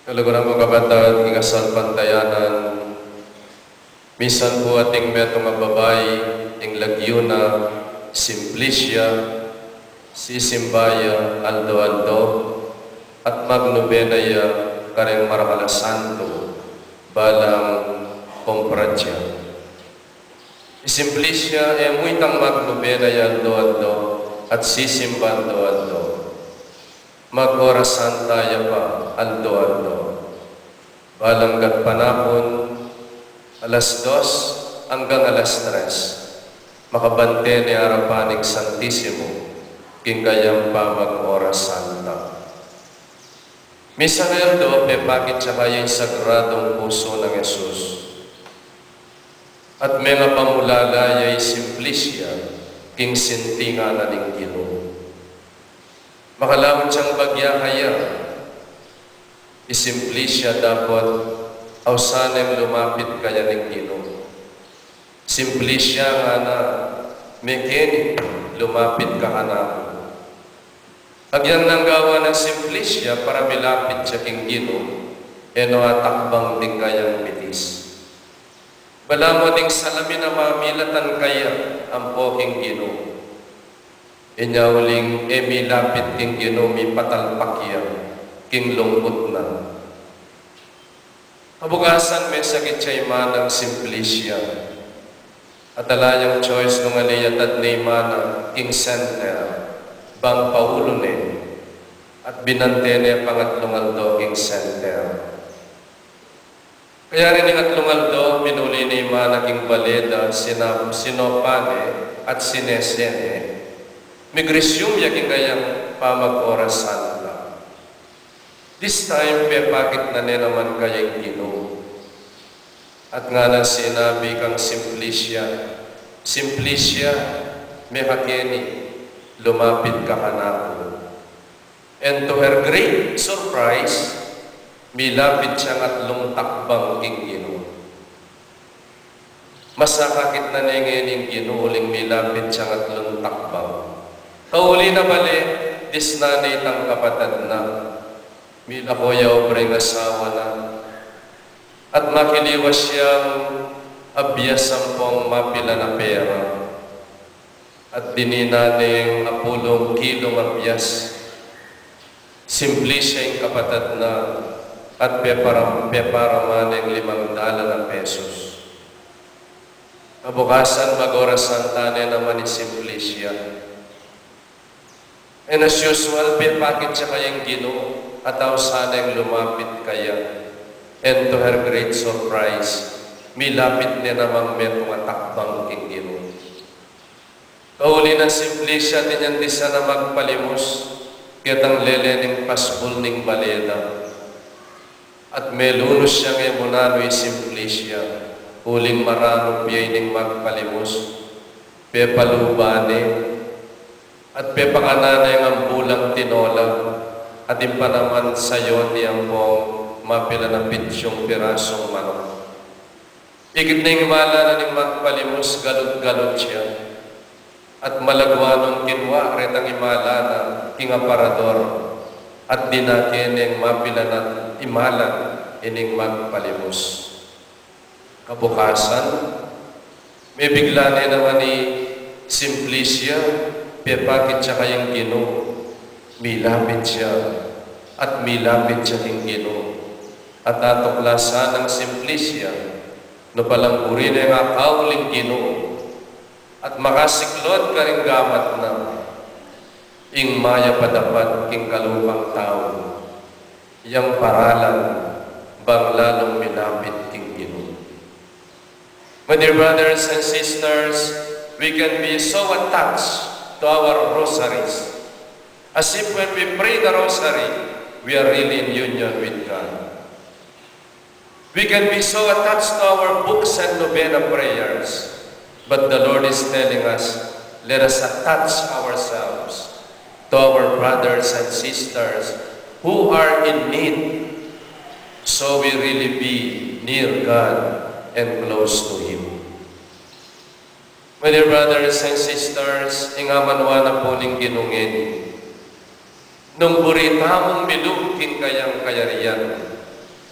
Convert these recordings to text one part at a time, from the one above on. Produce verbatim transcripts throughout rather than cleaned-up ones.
Kaluguran kung kapatad, king kasalpantayanan, misan pu atin metung a babai, ing lagyu na, Simplicia, sisimba ya aldo-aldo, at magnobena ya kareng marakal a santo, balang kumpradya. I Simplicia, e mu itang magnobena ya aldo-aldo, at sisimba aldo-aldo. Mag-Oras Santa ya pa aldo-aldo. Balang gatpanapun, alas dos anggang alas tres, makabante ne arapan ning Santisimo, king kayang pamag-Oras Santa. Misan a aldo, pepakit ya kaya ing Sagradong Pusu nang Jesus. At mengapamulala ya i Simplicia, king sintingan na ning Ginu. Makalaut yang bagya kaya, i Simplicia dapot ausan neng lumapit kaya ning Ginu. Simplicia, ngana, mekeni, lumapit ka kanaku. Agyang nang gawa nang Simplicia para milapit ya king Ginu, e no atakbang ding kayang bitis. Balamu ding salamin a mamilatan kaya ampo king Ginu. Inya uling e milapit king Ginu, mipatalpak ya king lungkut na. Kabukasan, mesakit ya i manang Simplicia. At ala yang choice nung ali ya tadne i mana king center, bang paulu ne, at binante ne pangatlung aldo king center. Kaya rin ing atlung aldo, minuli ne i mana king baleda, sina-, sinopa ne, at sinese ne. Mig-resume ya king kayang pamag-Oras Santa. This time, pepakit na ne naman kaya ing Ginu. At ngana, sinabi kang Simplicia, Simplicia, mekeni, lumapit ka kanaku. And to her great surprise, milapit yang atlung takbang king Ginu. Masakakit na ne ngeni ing Ginu uling milapit yang atlung takbang. Kauli na bale, disnan ne itang kapatad na. Milako ya obra ing asawa na. At makiliwas yang abias ampong mapilan a pera. At dininan neng apulung kilung abias. Simplicia ing kapatad na, at peparam-, peparaman neng limang dalan a pesos. Kabukasan, mag-Oras Santa ne naman i Simplicia. And as usual, pepakit ya kaya ing Ginu, at ausan neng lumapit kaya. And to her great surprise, milapit ne namang metung a takbang king Ginu. Kauli nang Simplicia, atin yang disan a magpalimus, ketang lele ning pasbul ning baleda. At melunus yang e mu nanu i Simplicia, uling maranup ya ining magpalimus, pepaluban ne, at pepakanan ne ing ambulang tinola, at ing panaman sayote ampong mapilan a pitsyung pirasung manok. Ikit neng imala na ning magpalimus, galut-galut ya. At malagwa nung kinua retang imala na king aparador, at dinake neng mapilan a imalan ining magpalimus. Kabukasan, mebigla ne naman i Simplicia, pepakit ya kayang Ginu, milapit ya, at milapit ya king Ginu. At atuklasan nang Simplicia, nu palang buri neng akauling Ginu, at makasiklud karing gamat na, ing mayap a dapat king kalupang tau, yang paralan bang lalung milapit king Ginu. My dear brothers and sisters, we can be so attached to our rosaries, as if when we pray the rosary, we are really in union with God. We can be so attached to our books and novena prayers, but the Lord is telling us, let us attach ourselves to our brothers and sisters who are in need, so we really be near God and close to Him. My dear brothers and sisters, ing amanuan na pu ning Ginu ngeni, nung buri tamung milub king kayang kayarian,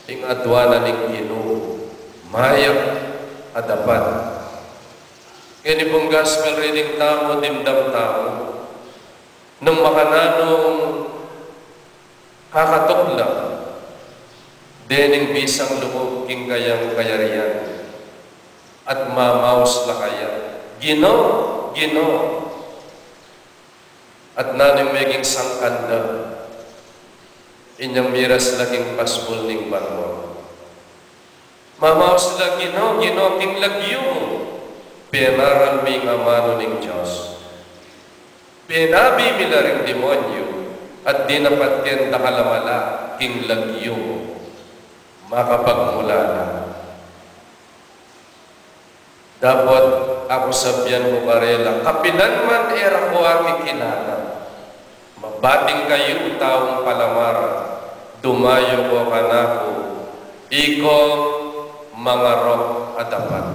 Ing aduan na ning Ginu, mayap a dapat. Keni pung gospel reading tamu, dimdam tamu nung makananung kakatukla dening bisang lugud king kayang kayarian at mamaus la kaya, "Ginu, Ginu." At nanung meging sangkan da inyang miras la king pasbul ning banua? Mamaus la, "Ginu, Ginu, king lagyu mu penaral mi ing amanu ning Dios. Penabi mi la ring demonyu, at dinapat ken dakal a mala king lagyu mu." Makapagmula la. Dapot aku sabyan ku karela, "Kapilan man e ra ko akikilala. Mabating kayu, taung palamara, dumayu ko kanaku, iko mangarok a dapat."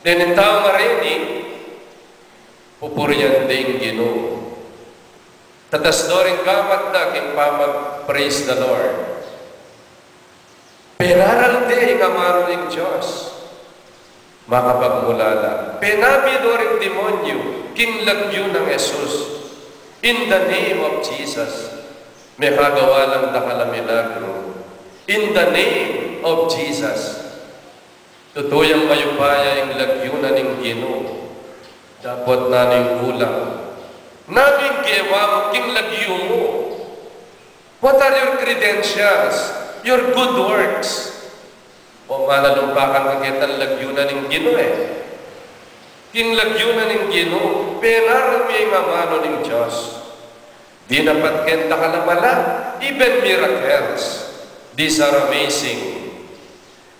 Dening tau marini, pupurian deng Ginu. Tatas do ring gamat da king pamag-praise the Lord. Penaral de ing amanu ning Dios. Makapagmula la. Penabi do ring demonyu king lagyu nang Jesus. In the name of Jesus. Mekagawa lang dakal a milagru. In the name of Jesus. Tutu yang mayupaya ing lagyu na ning Ginu. Dapot nanu ing kulang? Nanu ing gewa mu king lagyu mu? What are your credentials? Your good works? O, malalumpakan ka ketang lagyu na ning Ginu, e. King lagyu na ning Ginu, penaral mi ing amanu ning Dios. Dinapat ken dakal a mala, even miracles. These are amazing.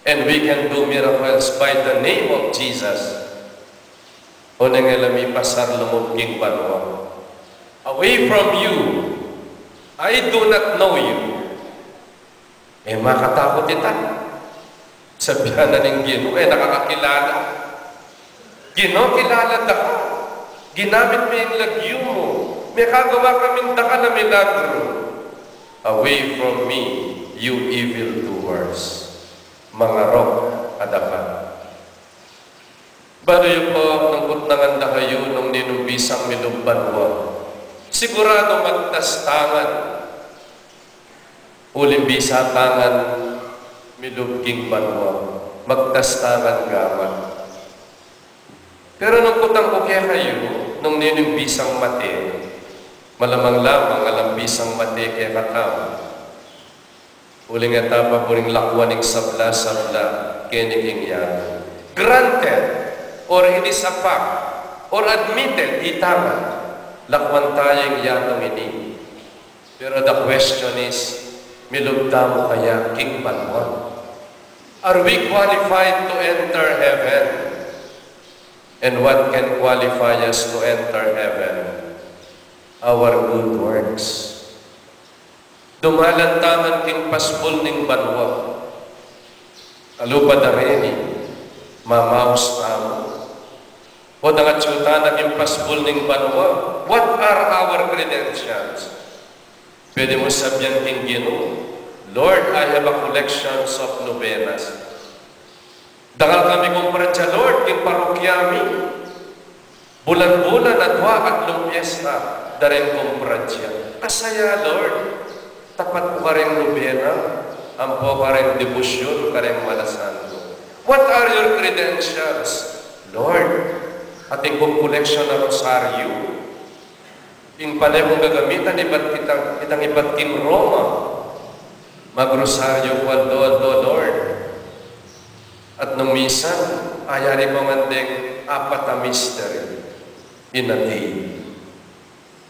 And we can do miracles by the name of Jesus. Oneng e la mipasar lomub king banua. "Away from you, I do not know you." E makatakut ita. Sabyan na ning Ginu, e na ka kakilala. "Ginu, kilala da ka. Ginamit me ing lagyu mu. Mekagawa ka king dakal a milagru. Away from me, you evildoers." Mangarok a dapat. Balu yu pu, nung kutnangan da kayu nung ninung bisang milub banua, siguradu magtas tangan. Uling bisa tangan milub king banua, magtas tangan gamat. Pero nung kutang ku kekayu nung ninung bisang mate, malamang-lamang alang bisang mate kekatamu. Uling e ta pa buring lakwan ing sabla-sabla keni king yatu. Granted, or it is a fact, or admitted, ita man, lakwan taya ing yatung ini. Pero the question is, milub tamu kaya king banua? Are we qualified to enter heaven? And what can qualify us to enter heaven? Our good works. Dumalan taman king pasbul ning banua. Kalupa da reni, mamaus tamu. O dangat yu tana king pasbul ning banua, what are our credentials? Pwede mu sabyan king Ginu, "Lord, I have a collections of novenas. Dakal kami kumpradya, Lord, king parokya mi. Bulan-bulan, adwa, atlung pyesta, da reng kumpradya. Kasaya, Lord, tapat ku kareng nobena, ampo kareng debosyun, kareng Malasanto." What are your credentials? "Lord, atin kung koleksyon a rosaryo. Ing pane kung gagamitan, ibat kitang, itang ibat king Roma. Magrosaryo ku aldo-aldo, Lord. At nung misan, ayari ku ngan deng apat a mystery in a day.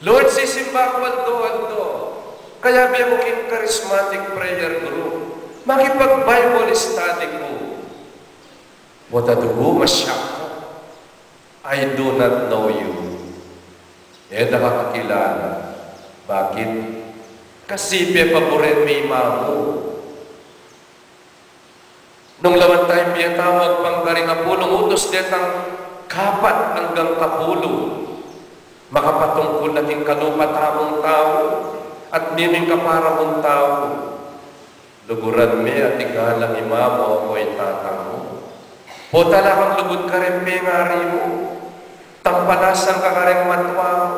Lord, sisimba ku aldo-aldo. Kayabe ku king charismatic prayer group. Makipag-Bible study ku." Wata dugu masya ku. "I do not know you." E da ka kakilala. Bakit? Kasi pepaburen me ing ima mu. Nung lawan tayang piyatamu agpang karing apulung utus, detang kapat anggang kapulu, makapatungkul na king kalupa tamung tau at miming kapara mung tau. Luguran me at igalang i mama mu o i tata mu. Potang lugud ka reng pengari mu. Tampalasan ka kareng matua mu.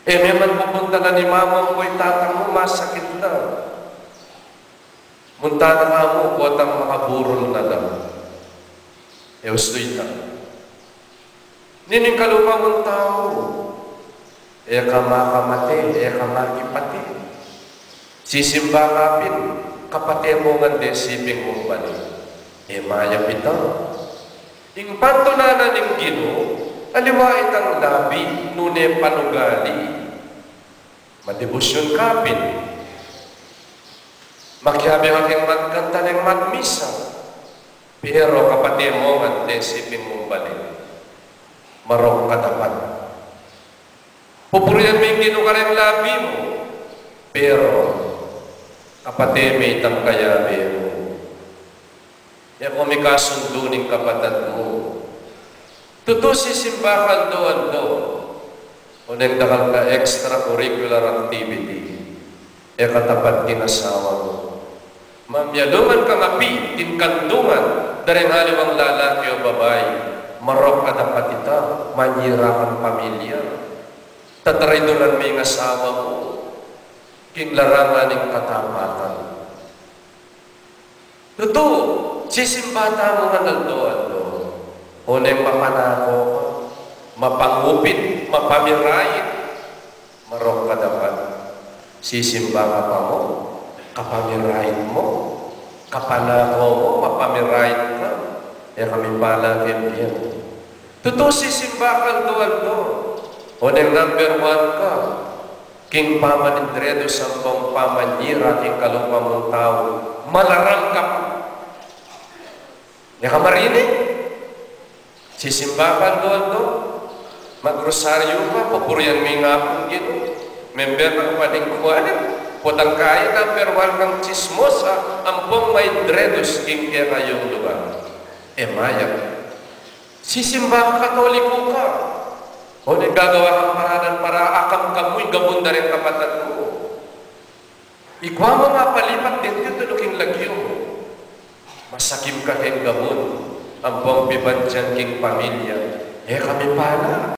E me man pupuntalan i mama mu o i tata mu, masakit na. Munta na ka mu, potang makaburul na la. E ustu ita. Nining kalupa mung tau, e ka makamate, e ka makipate. Sisimba ka pin, kapate mu ngan de siping mung bale. E mayap ita. Ing pantunanan ning Ginu, aliwa itang labi, nune panugali. Madibusyun ka pin. Makiabe ka king magkanta ning magmisa. Pero kapate mu ngan de siping mung bale. Marok ka dapat. Pupurian me ing Ginu kareng labi mu. Pero kapate me itang kayabe mu. E ko mikasundu ning kapatad mu. Tutu sisimba ka aldo-aldo. Oneng dakal ka extracurricular activity. E ka tapat king asawa mu. Mamialuman kang api king kandungan, dareng aliwang lalaki o babai, marok ka dapat ita, manyira kang pamilya. Tatraidoran me ing asawa mu king larangan ning katapatan. Tutu, sisimba tamu ngan aldo-aldo. Oneng mapanako ka, mapangupit, mapamirait, marok ka dapat. Sisimba ka pa mu, kapamirait mu, kapanako mu, mapamirait ka. E ka mipala king bie mu. Tutu, sisimba ka aldo-aldo. Oneng number one ka king pamanindredus ampong pamanyira king kalupa mung tau, malaram ka pa. E ka marinig? Sisimba ka aldo-aldo. Magrosaryu ka, pupurian me ing Ginu. Member na ka pa ning kuwalem. Potang kayi number one kang tsismosa ampong maindredus king kekayung lugar. E mayap. Sisimba ka, Katoliko ka. Oneng gagawa kang paralan para akamkamu ing gabun dareng kapatad mu. Ikwa mu mapalipat deng titulu king lagyu mu. Masakim ka king gabun ampong pibandian king pamilya. E ka mipala.